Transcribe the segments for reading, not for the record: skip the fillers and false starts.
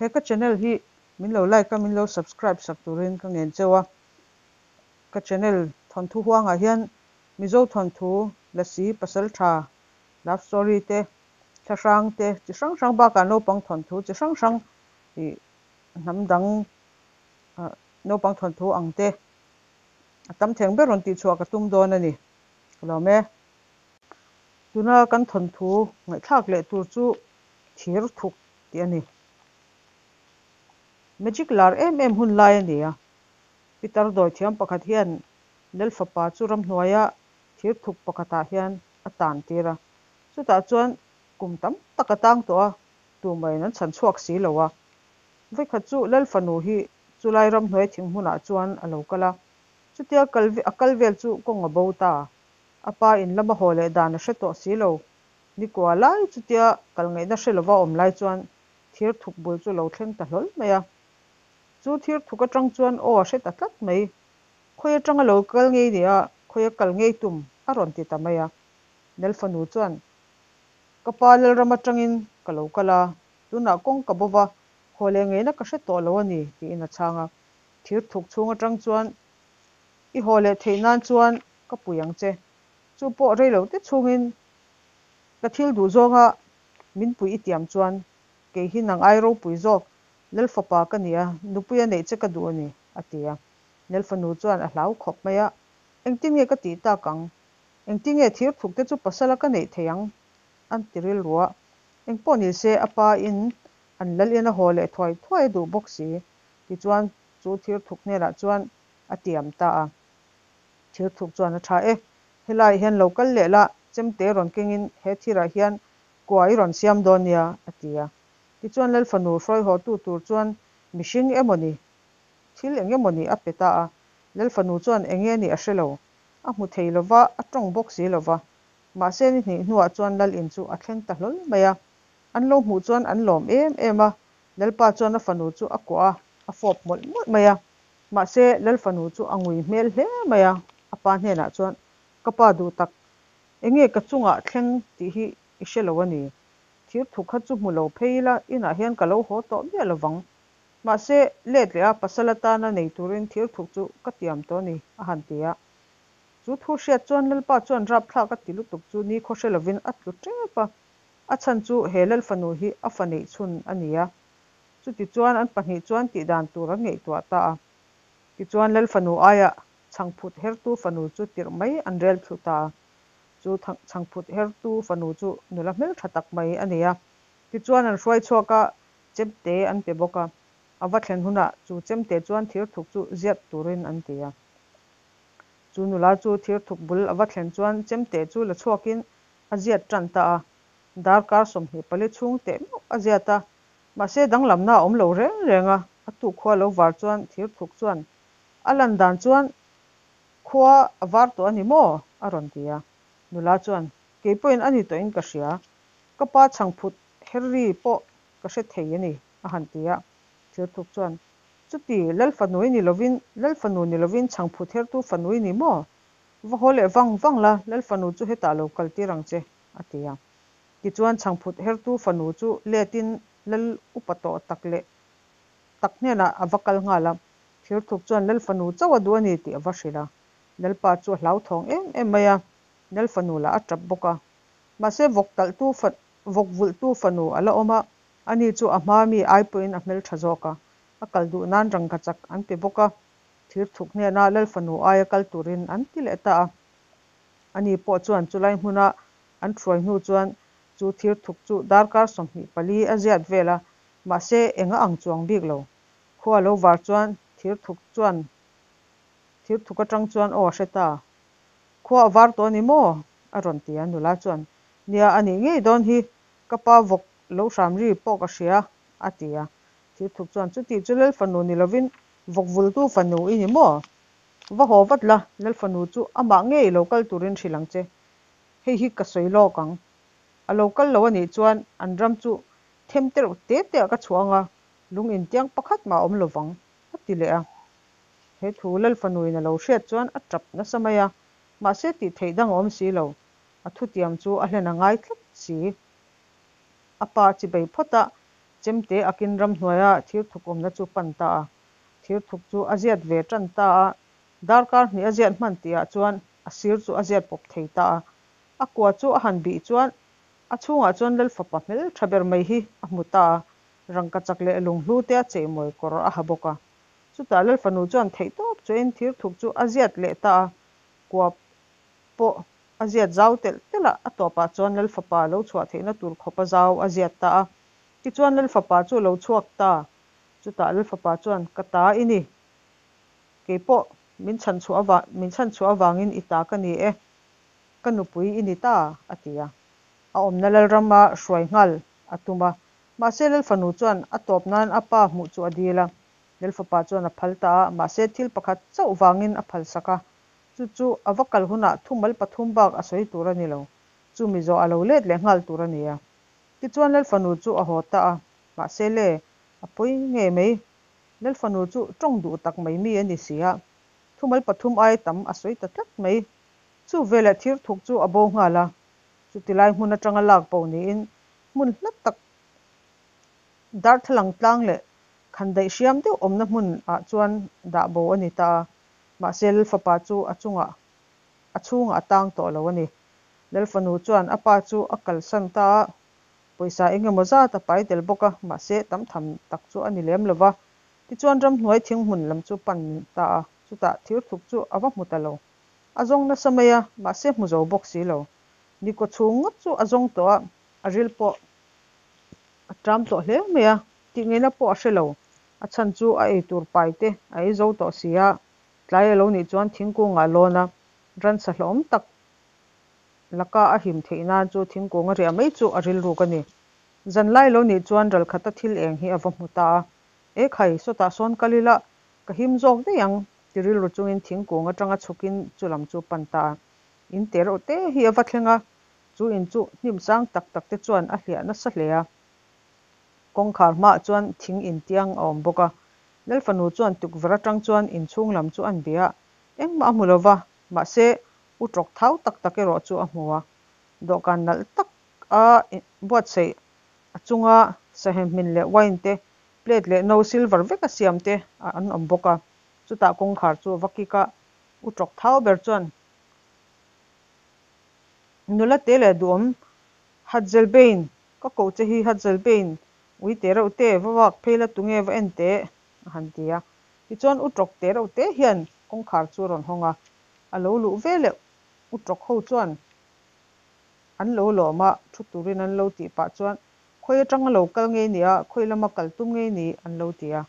He ka channel hi min lo like a, min lo subscribe sak turin ka ngen cheu a. Ka channel thawnthu huangah hian Mizo thawnthu, Lasi, Pasaltha, love story te, thla hrang te chi hrang hrang bakah naupang thawnthu chi hrang hrang ih hnam dang naupang thawnthu ang te a tam theng ber rawn tihchhuah ka tum dawn a ni. Ka lawm e. Tuna kan thawnthu ngaihthlak leh tur chu thir thuk tih a ni. Magic lar em em hun lai a ni a. Pitar dawithiam pakhat hian Lal fapa chu ramhnuaia thir thuk pakhatah hian a tan tir a. Chutah chuan kum tam tak a tang tawh a, tumah-in an chhan chhuak si lo a. Vawikhat chu Lal fanu hi chulai ramhnuai thing hmunah chuan a lo kal a. Chutia kal a kal vel chu kawng a bo ta. A pa in lama haw leh dan a hre tawh si lo. Nikua lai chutia kal ngaihna hre lova awm lai chuan thir thuk bul chu lo thleng ta hlawl mai a. Chu thir thuk atang chuan aw a hre ta tlat mai. Khawi atanga lo kal ngei ni a, khawi a kal ngei tum a rawn ti ta mai a. Nelfanu chuan, Ka pa Lalram atangin ka lo kal a, tunah kawng ka bo va, haw leh ngeina ka hre tawh lo a ni, tiin a chhang a. Thir thuk chhung atang chuan, I haw leh theih nan chuan ka pui ang che. Chu pawh rei lo te chhungin ka thil duh zawnga min pui i tiam chuan kei hi nang ai ropui zawk Lal fapa ka ni a, nupui a neih che ka duh a ni, a ti a. Lal fanu chuan a hlau khawp mai a, Engtin nge ka tih tak ang? Engtin nge thir thuk te chu pasala ka neih theih ang? an ti rilru a. Engpawh ni se a pa in an lal in a haw leh thuai thuai a duh bawk si. Tichuan chu thir thuk hnenah chuan a tiam ta a. Thir thuk chuan a tha e, helaiah hian lo kal leh la, chemte rawn kengin he thirah hian kua i rawn siam dawn nia, a ti a. Tichuan Lal fanu hruai haw tu tur chuan mihring emawni, thil eng emawni a pe ta a. Lal fanu chuan eng nge nih a hre lo. A hmu thei lo va, a tawng bawk si lo va. Mahse ni hnih hnuah chuan Lal in chu a thleng ta hlawl mai a. An lo hmuh chuan an lawm em em a. Lalpa chuan a fanu chu a kuah a, a fawp mawlh mawlh mai a. Mahse Lal fanu chu a ngui hmel hle mai a, a pa hnenah chuan, Ka pa duh tak, eng nge ka chungah thleng tih hi i hre lo a ni. Thir thuk kha chu hmu lo phei ila, inah hian ka lo haw tawh miah lo vang. Mahse, let leh a pasal atana nei turin thir thuk chu ka tiam tawh a ni, a han ti a. Chu thu hriat chuan Lalpa chuan rapthlak a ti lutuk chu ni khaw hre lovin a tlu tep a. A chhan chu he Lal fanu hi a fa neih chhun a ni a. Chutichuan an pahnih chuan tihdan tur an ngaihtuah ta a. Tichuan Lal fanu aia chhangphut hertu fanu chu tirh mai an rel thlu ta a. Chu chhangphut hertu fanu chu nula hmeltha tak mai a ni a. Tichuan an hruai chhuak a, chemte an pe bawk a. A va thlen hunah chu chemte chuan thir thuk chu ziat turin an ti a. Chu nula chu thir thuk bul a va thlen chuan chemte chu la chhuakin a ziat tan ta a. Darkar 24 chhung teh meuh a ziat a. Mahse danglamna a awm lo reng reng a, a tuk khua lo var chuan thir thuk chuan a lan dan chuan Khua a var tawh a ni maw? a rawn ti a. Nula chuan, Kei pawhin a ni tawhin ka hria. Ka pa chhangphut Harry pawh ka hre thei a ni, a han ti a. Thir thuk chuan, Chuti, Lal fanui ni lovin, Lal fanu ni lovin chhangphut hertu fanui ni maw? Va haw leh vang vang la, Lal fanu chu hetah lo kal tir ang che, a ti a. Tichuan chhangphut hertu fanu chu letin Lal upa tawh tak leh tak hnenah a va kal nghal a. Thirthuk chuan Lal fanu chauh a duh a ni tih a va hrilh a. Lalpa chu a hlauthawng em em mai a, Lal fanu lah a tap bawk a. Mahse vawk talhtu fa vawk vulhtu fanu a la awm a, ani chu a hma mi ai pawhin a hmeltha zawk a, a kal duh nan rangkachak an pe bawk a. Thirthuk hnena Lal fanu aia kal turin an ti leh ta a. Ani pawh chuan chulai hmuna an hruai hnu chuan chu thirthuk chu darkar 24 a ziat vel a, mahse eng a ang chuang bik lo. Khua lo var chuan thirthuk chuan thirthuk atang chuan aw a hre ta. Khua a var tawh a ni maw? a rawn ti a, nula chuan, Nia, a nih ngei dawn hi, ka pa vawk lo hram ri pawh ka hria, a ti a. Thirthuk chuan, Chuti chu Lal fanu ni lovin vawk vultu fanu i ni maw? Va haw vat la, Lal fanu chu amah ngei lo kal turin hrilh ang che. Hei hi ka sawi lawk ang. A lo kal lo a nih chuan an ram chu them tereuh te te ah ka chhuah ang a, lung intiang pakhat mah a awm lo vang, a ti leh a. He thu Lal fanuin a lo hriat chuan a tap nasa mai a, mahse tih theih dang a awm si lo. A thutiam chu a hlen a ngai tlat si. A pa chi bei phawt a, Chemte akin ramhnuaia thirthuk awmna chu pan ta a. Thirthuk chu a ziat ve tan ta a. Darkar hnih a ziat hman tihah chuan a sir chu a ziat pawp thei ta a. A kua chu a han bih chuan a chhungah chuan Lal fapa hmeltha ber mai hi a hmu ta a. Rangkachak leh lunghlu te a cheimawi kawr a ha bawk a. Chutah Lal fanu chuan theihtawp chuahin thirthuk chu a ziat leh ta a. Kua pawh a ziat zau telh telh a, a tawpah chuan Lal fapa lo chhuah theihna tur khawpa zau a ziat ta a. Tichuan Lal fapa chu a lo chhuak ta. Chutah Lal fapa chuan, Ka ta i ni. Kei pawh min chhanchhuah avang min chhanchhuah avangin i ta ka ni e. Ka nupui i ni ta, a ti a. A awmna Lalrama hruai nghal a tum a. Mahse Lal fanu chuan a tawp nan a pa hmuh chu a dil a. Lal fapa chuan a phal ta a, mahse thil pakhat chauh vangin a phalsak a. Chu chu a va kal hunah thumal pathum bak a sawi tur a ni lo. Chumi zawh a lo let leh nghal tur a ni a. Tichuan Lal fanu chu a haw ta a, mahse le, a pawi ngei mai. Lal fanu chu tawng duh tak mai mi a ni si a, thumal pathum ai tam a sawi ta tlat mai. Chu veleh thir thuk chu a bo nghal a, chuti lai hmun atanga lak bo niin hmun hla tak darthlalang tlang leh khandaih hriam deuh awmna hmun ah chuan dah bo a ni ta a. Mahse Lal fapa chu a chungah a chhungah a tang tawh lo a ni. Lal fanu chuan a pa chu a kalsan ta a, pawisa eng emaw zat a pai tel bawk a, mahse tam tham tak chu a ni lem lo va. Tichuan ramhnuai thinghmun lam chu pan ta a, chutah thirthuk chu a va hmu ta lo. A zawng nasa mai a, mahse hmu zo bawk si lo. Nikaw chhung ngawt chu a zawng tawh a, a ril pawh a ṭam tawh hle mai a, tih ngeina pawh a hre lo. A chhan chu a eitur pai te a ei zo tawh si a, tlai a lo nih chuan thingkung ah lawn a, ransa hlawm tak laka a him theih nan chu thingkung a riah mai chu a rilruk a ni. Zanlai lo nih chuan ralkhata thil eng hi a va hmu ta a, E khai, sawtah sawn kal ila ka him zawk daih ang ti rilru chungin thingkung atanga chhukin chu lam chu pan ta a. In te reuh te hi a va thleng a, chu in chu hnim sang tak tak te chuan a hliah nasa hle a. Kawngkhar hmaah chuan thing intiang a awm bawk a. Lal fanu chuan tukverh atang chuan inchhung lam chu an bia a, engmah a hmu lo va, mahse u tawk thau tak tak erawh chu a hmu a. Dawhkan nalh tak a buatsaih a chunga sahemhmin leh wine te, plate leh no silver vek a siam te an awm bawk a. Chutah kawngkhar chu a va kik a, u tawk thau ber chuan nula te leh duhawm Hatzelbein, ka koh che hi Hatzelbein, ui te reuh te, va vak phei la tunge va en teh? a han ti a. Tichuan u tawk te reuh te hian kawngkhar chu a rawn hawng a, a lo luh ve leh u tawk ho chuan an lo lawm a, thu turin an lo tih pah chuan khawi atanga lo kal ngei ni a, khawi lama kal tum ngei ni an lo ti a.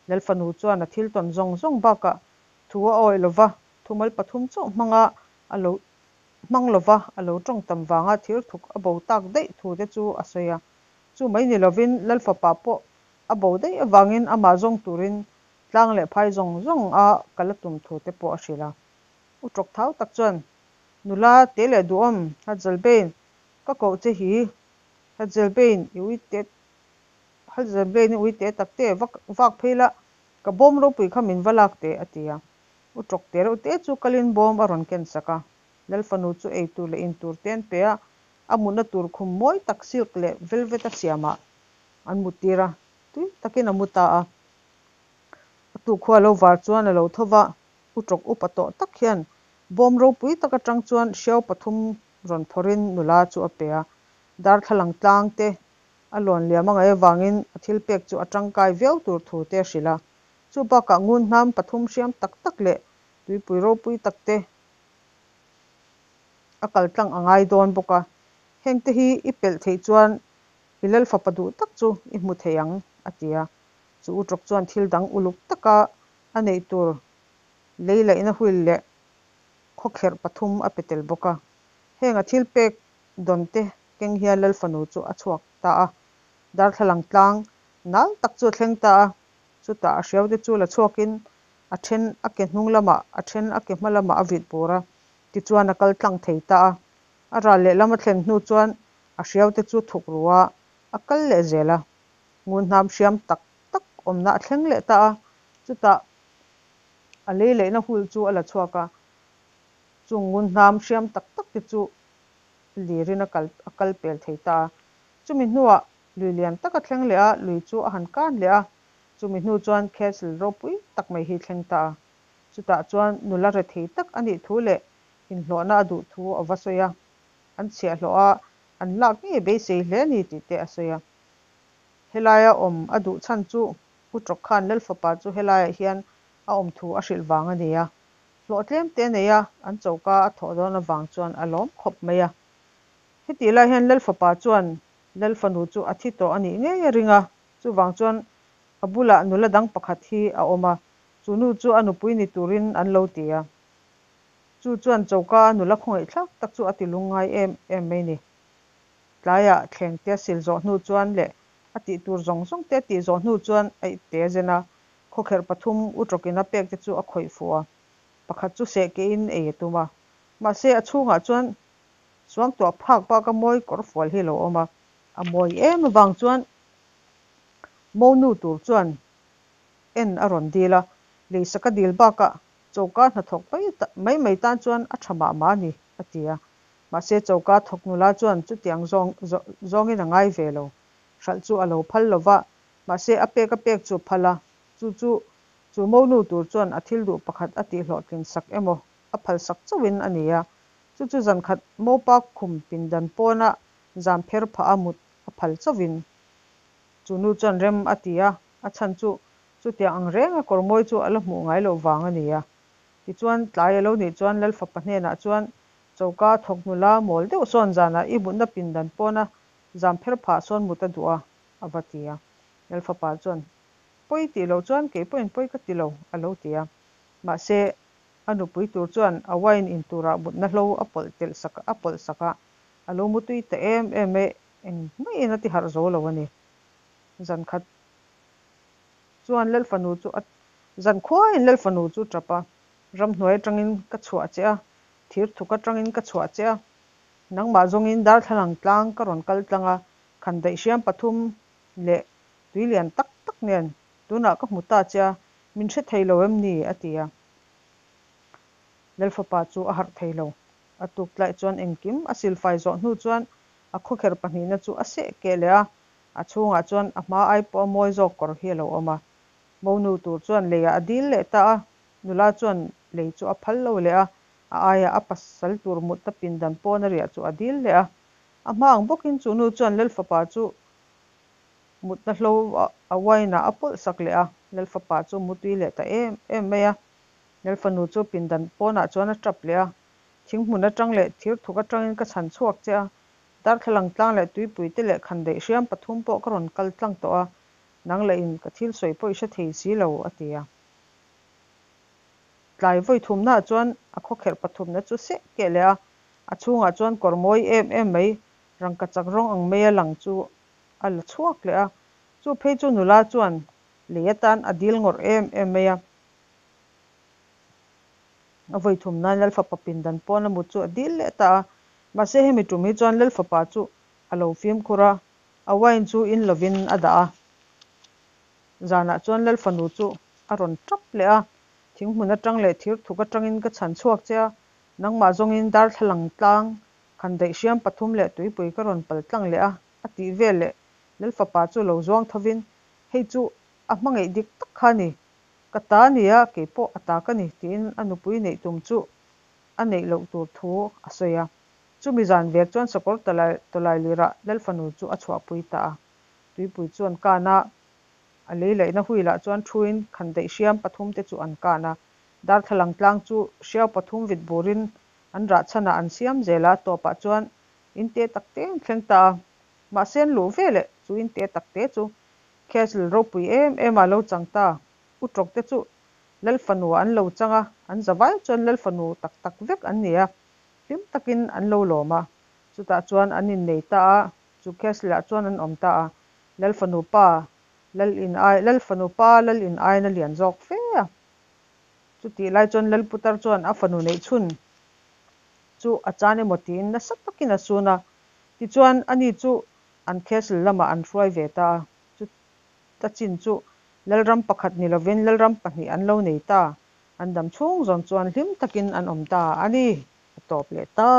Lal fanu chuan a thil tawn zawng zawng bakah thu a awih lova, thumal pathum chauh hmanga a lo hmang lova a lo tawng tam vanga thir thuk a bo tak daih thu te chu a sawi a. Chu mai ni lovin Lal fapa pawh a bo daih avangin amah zawng turin tlang leh phai zawng zawng a kal a tum thu te pawh a hrilh a. U tawk thau tak chuan, Nula te leh duhawm, Hatzelbein, ka koh che hi, Hatzelbein i ui te Hatzelbein i ui te tak te vak vak phei la, ka bawm ropui kha min va lak teh, a ti a. U tawk te reuh te chu kalin bawm a rawn ken sak a. Lal fanu chu ei tur leh in tur te an pe a, a mutna tur khum mawi tak silk leh velvet a siamah an mut tir a, tui takin a mu ta a. A tukkhua lo var chuan a lo tho va, u tawk upa tawh tak hian bawm ropui tak atang chuan hriau pathum rawn phawrhin nula chu a pe a. Darthlalang tlang te a lawn liam a ngaih avangin a thil pek chu a tangkai viau tur thu te a hrilh a. Chu bakah ngun hnam pathum hriam tak tak leh tuipui ropui tak te a kal tlang a ngai dawn bawk a, hengte hi i pelh theih chuan i lal fapa duh tak chu i hmu thei ang, a ti a. Chu utrawk chuan thil dang uluk taka a neih tur lei laihna wheel leh khawkherh pathum a pe tel bawk a. Heng a thil pek dawn te keng hian lal fanu chu a chhuak ta a, darthlalang tlang nal tak chu a thleng ta a. Chutah a hriau te chu la chhuakin a then a ke hnung lamah, a then a ke hma lamah a vit bur a, tichuan a kal tlang thei ta a. A ral lehlam a thlen hnu chuan a hriau te chu thuk ru a, a kal leh zel a. Ngun hnam hriam tak tak awmna a thleng leh ta a, chutah a lei leihna hul chu a la chhuak a, chung ngun hnam hriam tak tak te chu lirin a kal a kal pel thei ta a. Chumi hnuah. Lui lian tak a thleng leh a, lui chu a han kan leh a, chumi hnu chuan castle ropui tak mai hi thleng ta a. Chutah chuan nula rethei tak a nih thu leh inhlawhna a duh thu a va sawi a, an chhiahhlawh a, an lak ngei beisei hle a ni tih te a sawi a. Helaia awm a duh chhan chu Uṭawk khan Lalfapa chu helaiah hian a awm thu a hrilh vang a ni a. Hlawh tlem te nei a, an choka a thawh dawn avang chuan a lawm khawp mai a. Hetih lai hian Lalfapa chuan Lalfanu chu a thi tawh a nih ngei a ring a, chuvang chuan a bulah nula dang pakhat hi a awm a, chu nu chu a nupui ni turin an lo ti a. Chu chuan choka a nula khawngaihthlak tak chu a ti lungngai em em mai ni. Tlaiah thleng te a sil zawh hnu chuan leh a tih tur zawng zawng te a tih zawh hnu chuan a ipte a zen a, khawkherh pathum uṭawkin a pek te chu a khawih fuh a, pakhat chu seh kehin ei a tum a, mahse a chhungah chuan suangtuah phak bak a mawi kawr fual hi a lo awm a, a mawi em avang chuan monu tur chuan en a rawn dil a, leisak a dil bakah choka hnathawk mai mai tan chuan a tha mah mah a ni a ti a. Mahse choka thawk nula chuan chutiang zawngin a ngai ve lo. Hralh chu a lo phal lo va, mahse a pek a pek chu a phal a. Chu chu chu monu tur chuan a thil duh pakhat a tihhlawhtlin sak emaw a phal sak chauhin a ni a. Chu chu zankhat mopa khum pindan pawna zam pher phah a mut a phal chauhin. Chu nu chuan rem a ti a, a chhan chu chutiang ang renga kawr mawi chu a la hmuh ngai loh vang a ni a. Tichuan tlai a lo nih chuan Lalfapa hnenah chuan Choka thawk nula mawl deuh sawn zanah i mutna pindan pawna zam pher phah sawn mut a duh a, a va ti a. Lalfapa chuan, Pawi tih loh chuan kei pawhin pawi ka ti lo, a lo ti a. Mahse, a nupui tur chuan a wine in turah mutna hlo a pawlh telh sak a pawlh sak a, a lo mutui ta em em e, engmaiin a ti harh zo lo a ni. Zankhat chuan Lalfanu chu a zankhuain Lalfanu chu tap a, Ramhnuai atangin ka chhuah che a, thir thuk atangin ka chhuah che a, nangmah zawngin darthlalang tlang ka rawn kal tlang a, khandaih hriam pathum leh tui lian tak tak nen tunah ka hmu ta che a, min hre thei lo em ni? a ti a. Lalfapa chu a harh thei lo. A tuk tlaih chuan engkim a silfai zawh hnu chuan a khawkherh pahnihna chu a seh keh leh a, a chhungah chuan a hma ai pawh a mawi zawk kawr hi a lo awm a. Monu tur chuan leiah a dil leh ta a, nula chuan lei chu a phal lo leh a, a aiah a pasal tur mutna pindan pawn a riah chu a dil leh a. A hma ang bawkin chu nu chuan Lalfapa chu mutna hlo a wine ah a pawlh sak leh a, Lalfapa chu mutui leh ta em em mai a. Lalfanu chu pindan pawnah chuan a tap leh a, Thing hmun atang leh thir thuk atangin ka chhan chhuak che a, darthlalang tlang leh tuipui te leh khandaih hriam pathum pawh ka rawn kal tlang tawh a, nang leh in ka thil sawi pawh i hre thei si lo, a ti a. Tlai vawi thumnaah chuan a khawkherh pathumna chu seh keh leh a, a chhungah chuan kawr mawi em em mai, rangkachak rawng ang maia lang chu a la chhuak leh a. Chu phei chu nula chuan lei atan a dil ngawrh em em mai a. A vawi thum nan Lalfapa pindan pawn a mut chu a dil leh ta a. Mahse hemi tum hi chuan Lalfapa chu a lo fimkhur a, a wine chu in lovin a dah a. Zanah chuan Lalfanu chu a rawn tap leh a, Thinghmun atang leh thir thuk atangin ka chhan chhuak che a, nangmah zawngin darthlalang tlang khandaih hriam pathum leh tuipui ka rawn pal tlang leh a, a tih vel leh Lalfapa chu lo zuang thovin, Hei chu a hmangaih dik tak kha a ni, ka ta a ni a, kei pawh a ta ka ni, tiin a nupui neih tum chu a neih loh tur thu a sawi a. Chumi zan vek chuan sakawr tawlai lirah Lalfanu chu a chhuahpui ta a. Tuipui chuan kan a, a lei laihna huilah chuan thuin khandaih hriam pathum te chu an kan a. Darthlalang tlang chu hriau pathum vit burin an rah chhanah an siam zel a, tawpah chuan in te tak te an thleng ta a. Mahse an luh veleh chu in te tak te chu Castle ropui em em ah lo chang ta. U Tawk te chu Lalfanu ah an lo chang a, an zavai chuan Lalfanu tak tak vek an ni a, hlim takin an lo lawm a. Chutah chuan an innei ta a, chu Castle ah chuan an awm ta a. Lalfanu pa Lal in ai Lalfanu pa Lal in aina lian zawk fe a. Chutih lai chuan Lalputar chuan a fanu neih chhun chu a chan emaw tiin nasa takin a sun a. Tichuan ani chu an castle lamah an hruai ve ta a, chuta chin chu Lalram pakhat ni lovin Lalram pahnih an lo nei ta, an dam chhung zawn chuan hlim takin an awm ta a ni, a tawp leh ta.